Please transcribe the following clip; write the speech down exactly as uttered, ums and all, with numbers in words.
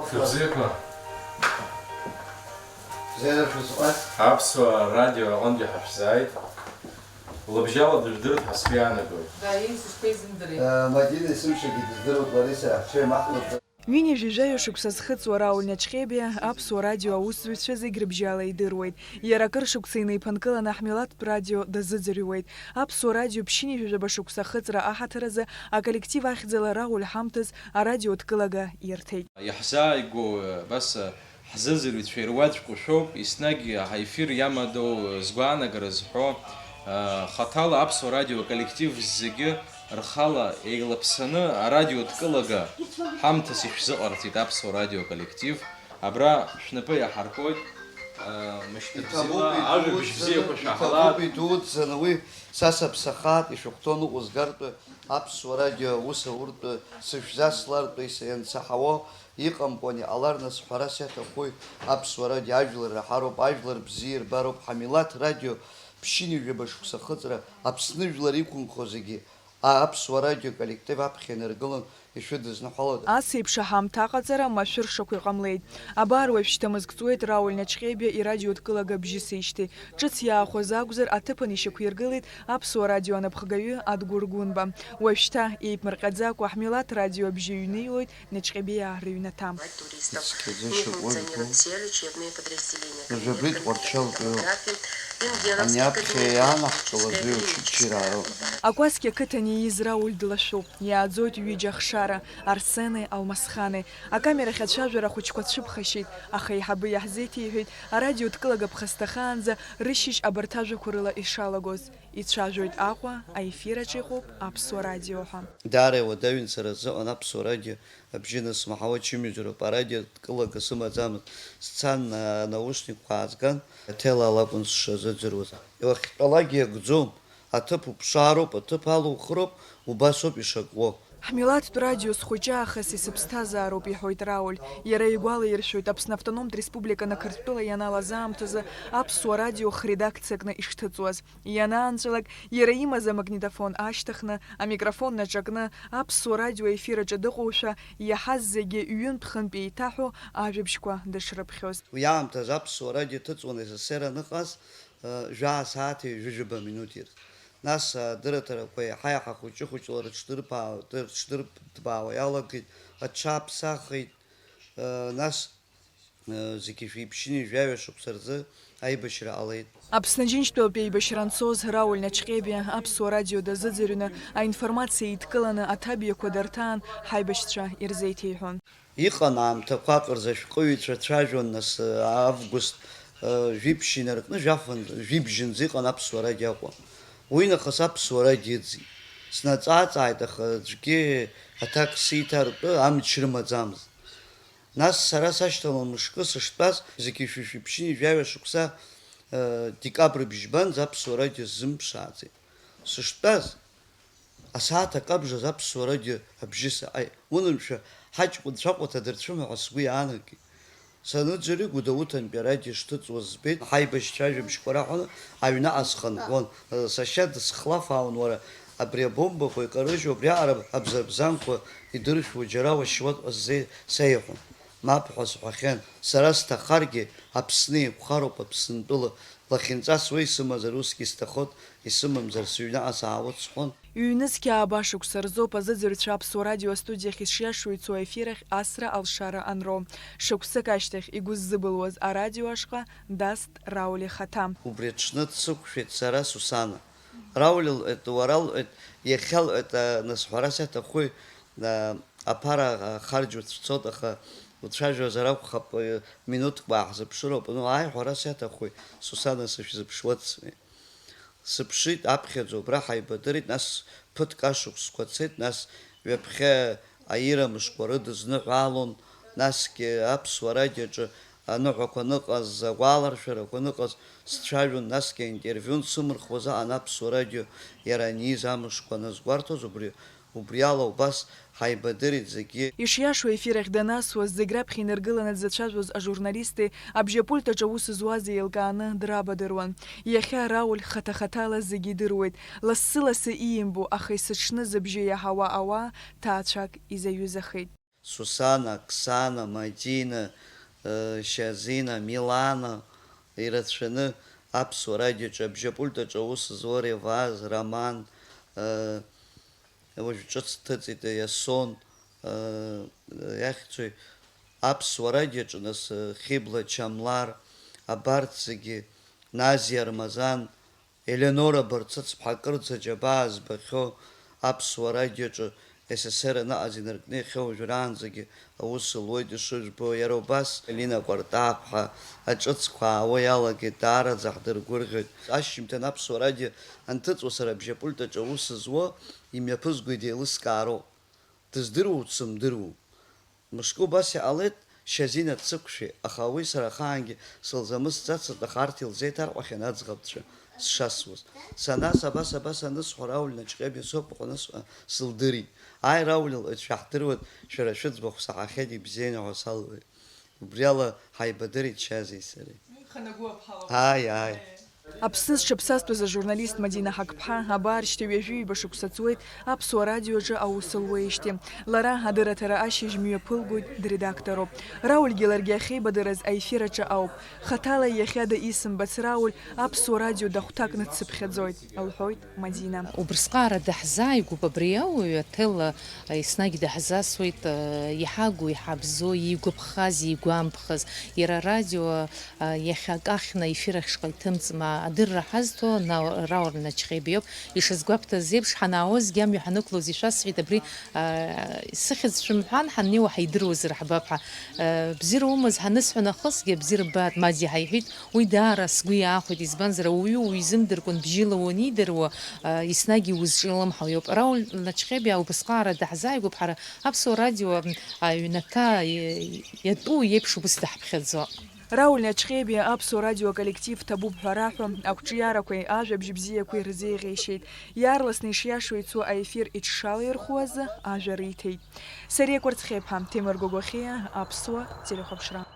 Шәыбзиақәа. Бзиара шәызҟаз. Аԥсуа радио аҟынтәи ҳашәзааит. Лыбжьала дыжәдырт ҳәа сгәы иаанагоит. Э, Мадина есымшагьы дыздыруеит, Лариса, ҳҽеимаҳкәа. Ҩынҩажәи жәаҩа шықәса зхыҵуа Рауль Наҷҟьебиа аԥсуа радио аусзуҩцәа зегь рыбжьала идыруеит. Иара акыр шықәса инеиԥынкыланы ҳмилаҭтә радио дазыӡырҩуеит. Аԥсуа радио ԥшьынҩажәи жәаба шықәса ахыҵра аҳаҭыр азы аколлектив ахьӡала Рауль ҳамҭас арадиодкылага ирҭеит. Иаҳзааигәоу, абас, ҳзыӡырҩцәа ируаӡәк шәоуп, еснагь ҳаефир иамадоу згәаанагара зҳәо, хаҭала аԥсуа радио аколлектив зегьы рхала еилаԥсаны арадиодкылага ҳамҭас ишәзыҟарҵеит аԥсуа радио аколлектив. Абра шәнапы иаҳаркуеит, мышьҭыбзиала, иҭабуп, ажәабжь идуӡӡаны, бзиақәа шәаҳалап. Иҭабуп идуӡӡаны уи, са саԥсахаат ишәыхәҭоу ныҟәызгартә аԥсуа радио аус ауртә сышәзаслартә ис-, иансаҳауа иҟамкәан иҟалар, нас ҳәарас иаҭахуи, аԥсуа радио ажәлар раҳароуп, ажәлар бзиа ирбароуп, ҳамилаҭ радио ԥшьынҩажәаба шықәса ахыҵра Аԥсны жәлар иқәынхо зегьы А-, аԥсуа радио коллектив аԥхьа инаргылан ишәыдызныҳәалода? Ас еиԥш аҳамҭа аҟаҵара машәыршақә иҟамлеит. Абар уажәшьҭа мызк ҵуеит Рауль Наҷҟьебиа ирадиодкылага бжьысижьҭеи. Ҿыц иаахәаз акәзар, аҭыԥан ишьақәиргылеит аԥсуа радио анапхгаҩы Адгәыр Гәынба. Уажәшьҭа еиԥмырҟьаӡакәа ҳмилаҭ радио абжьы иҩны иуеит Наҷҟьебиа рыҩнаҭа. Ицқьаӡа ишьапы уажәгоу. Жәабеит Тҟәарчал тәыҩоуп. Ани аԥхьа иаанаҳкылаз уи Очамчыраа роуп. Акәасқьа ақыҭан ииз Рауль длашәуп. Иааӡоит ҩыџьа ахшара, Арсени Алмасхани. Акамерахь ацәажәара ахәыҷқәа цәыԥхашьеит, аха аиҳабы иаҳзеиҭеиҳәеит, арадиодкылага ԥхасҭахаанӡа рышьыжь абарҭ ажәақәа рыла ишалагоз. Ицәажәоит Аҟәа, аефир аҿы иҟоуп Аԥсуа радио ҳәа. Даара иуадаҩын сара сзыҟан Аԥсуа радио абжьы анысмаҳауа ачымазароуп, арадио дкылага сымаӡамызт. Сцан, а, анаушникқәа аазган, аҭел ала акәын сшазыӡырҩуаз. Уахьтәалакгьы иагӡом, аҭыԥ уԥшаароуп, аҭыԥ алухыроуп, убасоуп ишакуо. Ҳмилаҭтә радио схәыҷы аахыс исыԥсҭазаароуп, иҳәоит Рауль. Иара игәалаиршәоит, Аԥсны автономтә республика Нақырҭтәыла ианалаз аамҭазы аԥсуа радио хредакциакны ишҭыҵуаз. Ианаанҵәалак, иара имаз амагнитофон аашьҭыхны, амикрофон наҿакны, аԥсуа радио аефир аҿы дыҟоушәа, иаҳаз зегьы ҩынтә-хынтә еиҭаҳәо ажәабжьқәа дышрыԥхьоз. Уи аамҭазы аԥсуа радио ҭыҵуан СССР аныҟаз, ы, жәаа сааҭи ҩажәижәаба минуҭи рзы. Нас адырраҭарақәа еиҳа-еиҳа хәыҷы-хәыҷла рыҽдырԥаа-, рыҽдырҭбаауа иалагеит, аҽаԥсахит, ы, нас Зегьы шәиԥшьыни жәаҩа шықәса рзы аибашьра ҟалеит. Аԥсны Џьынџьтәылатәи аибашьра анцоз Рауль Наҷҟьебиа аԥсуа радио дазыӡырҩны, аинформациа еидкыланы аҭабиақәа дарҭаан, ҳаибашьцәа ирзеиҭеиҳәон. Иҟан аамҭақәак рзы ашәҟәыҩҩцәа цәажәон, нас, август, жәиԥшь инаркны жәаф-, жәибжьынӡа иҟан аԥсуа радио Аҟәа. Уи нахыс аԥсуа радио ыӡит. Снаҵаа-ааит, аха аӡәгьы аҭак сиҭартә амч рымаӡамызт. Нас сара сашьҭалан мышкы сыштәаз, зегьы шәи шәиԥшьыни жәаҩа шықәса, э, декабр бжьбанӡа аԥсуа радио сзымԥшааӡеит. Сыштәаз, асааҭ акы абжаз аԥсуа радио абжьы саҟаит. Унымшәа, ҳаҷкәынцәа Аҟәа ҭадырцәыма ҳәа сгәы иаанагеит. Саныӡырҩ, Гәдоуҭантәи арадио шҭыҵуаз збеит, ҳаибашьцәа ажәабжьқәа раҳәаны аҩныҟа схынҳәуан. Сашьа дысхлафаауан, уара, абри абомбақәа икарыжьу, абриаҟара абзарбзанқәа идыршәуа џьара уашьуа дҟазҵеи сеиҳәон. Мап ҳәа сҳәахьан, сара сҭахаргьы, Аԥсны еиқәхароуп, Аԥсынтәыла, лахьынҵас уа исымазар усгьы исҭахоит, исымамзар сыҩныҟа саауеит сҳәон. Ҩнызқьи ааба шықәса рзоуп азыӡырҩцәа Аԥсуа радио астудиахь ишиашоу ицо аефир ахь асра алшара анроу. Шықәсык ашьҭахь игәы ззыбылуаз арадио ашҟа даст Рауль ихаҭа. Убри аҽны дсықәшәеит сара Сусана. Рауль лҳәеит, уара лҳәеит, иахьа лҳәеит, а, нас ҳәарас иаҭахуи, а, аԥара, а, харџь уцәцоит, аха уцәажәозар акәхап, а, минуҭк бааҳзыԥшыроуп, ну, ааи, ҳәарас иаҭахуи, Сусана сышәзыԥшуеит, сҳәеит. Сыԥшит, аԥхьаӡа убра ҳаибадырит, нас ԥыҭк ашықәсқәа цеит, нас ҩаԥхьа аира мышқәа рыдызныҳәалон, насгьы аԥсуа радиоаҿы аныҳәақәа аныҟаз, агәаларшәарақәа аныҟаз сцәажәон, насгьы аинтервиу ансымырхуаз аҟан аԥсуа радио иара аниз амышқәа аназгәарҭоз, убри, убри ала убас ҳаибадырит зегьы. Ишиашоу, ефир ахь данасуаз, зегь раԥхьа инаргыланы дзацәажәоз ажурналисти абжьапульт аҿы аус зуази еилкааны драбадыруан. Иахьа Рауль хаҭа-хаҭала зегьы идыруеит. Лассы-лассы иимбо, аха есыҽны зыбжьы иаҳауа ауаа ҭаацәак изаҩызахеит. Сусана, Оксана, Мадина, э, Шьазина, Милана ирацәаны Аԥсуа радиоҿы абжьапультаҿы аус зуа Реваз, Роман, э, уажә ҿыц дҭыҵит Иасон, э, иахьӡуи, Аԥсуа радиоҿы, нас, э, Хьыбла Чамлар, абарҭ зегьы, Назиа Армазан, Елеонора Барцыцԥҳа, акырӡа џьабаа збахьоу, Аԥсуа радиоҿы С С С Р аныҟаз инаркны иахьа уажәраанӡагьы аус луеит ишыжәбо. Иара убас Алина Кәартаԥҳа аҿыцқәа аауа иалагеит, даараӡа ҳдыргәырӷьоит. Ашьжьымҭан Аԥсуа радио анҭыҵуа, сара абжьапультаҿы аус зуа имҩаԥызгоит, еилыскаароуп. Дыздыруоу дсымдыруоу. Мышкы убас иҟалеит, Шьазина дсықәшәеит, аха уи сара ахаангьы сылзамысӡацызт, аха арҭ илзеиҭарҟәахьан аӡӷабцәа сшасуаз. Санас, абас, абас анысҳәа, Рауль Наҷҟьебиа соуп, аха анысҳәа сылдырит. Ааи, Рауль, лҳәеит, шәаҳдыруеит, шәара шәыӡбахә саҳахьеит, ибзианы ҳәа салҳәеит. Убри ала ҳаибадырит Шьазеи сареи. Ааи, ааи. Аԥсны зҽаԥсазтәыз ажурналист Мадина Ҳақԥҳа абар шьҭа ҩажәи ҩба шықәса ҵуеит Аԥсуа радиоҿы аус луеижьҭеи. Лара адырраҭара ашьыжь мҩаԥылгоит, дредакторуп. Раульгьы ларгьы ахьеибадырыз аефир аҿы ауп. Хаҭала иахьада исымбац Рауль Аԥсуа радио дахәҭакны дсыԥхьаӡоит, лҳәоит Мадина. Убрысҟаара даҳзааигәоуп абри ауаҩ, аҭел еснагь даҳзасуеит, иҳагу, иҳабзоу, игәаԥхаз, игәамԥхаз. Иара арадио иахьа акы ахьна ефир ахьшҟа иҭымҵма, адырра ҳазҭо Рауль Наҷҟьебиоуп. Ишазгәабҭаз еиԥш, ҳанаауазгьы амҩа ҳанықәлоз ишәасҳәеит, абри сыхьӡ шәымҳәан, ҳаннеиуа ҳаидыруазар ҳбап ҳәа. Бзиара умаз ҳанысҳәа нахысгьы, бзиара ббааит, Мадиа ҳәа иҳәеит. Уи даара сгәы иаахәеит, избанзар, ауаҩы уизымдыркәан бжьыла уанидыруа, еснагь иузҿлымҳау иоуп. Рауль Наҷҟьебиа убасҟаара даҳзааигәоуп, ҳара Аԥсуа радио аҩнаҭа иатәу иеиԥш убас даҳԥхьаӡо. Рауль Наҷҟьебиа Аԥсуа радио аколлектив ҭабуп ҳәа раҳәо, ақәҿиарақәеи ажәабжь бзиақәеи рзеиӷьеишьеит. Иаарласны ишиашоу ицо аефир иҽшалаирхәуазы ажәа риҭеит. Сариа Кәарцхеиԥҳа, Ҭемыр Гогохиа, Аԥсуа телехәаԥшра.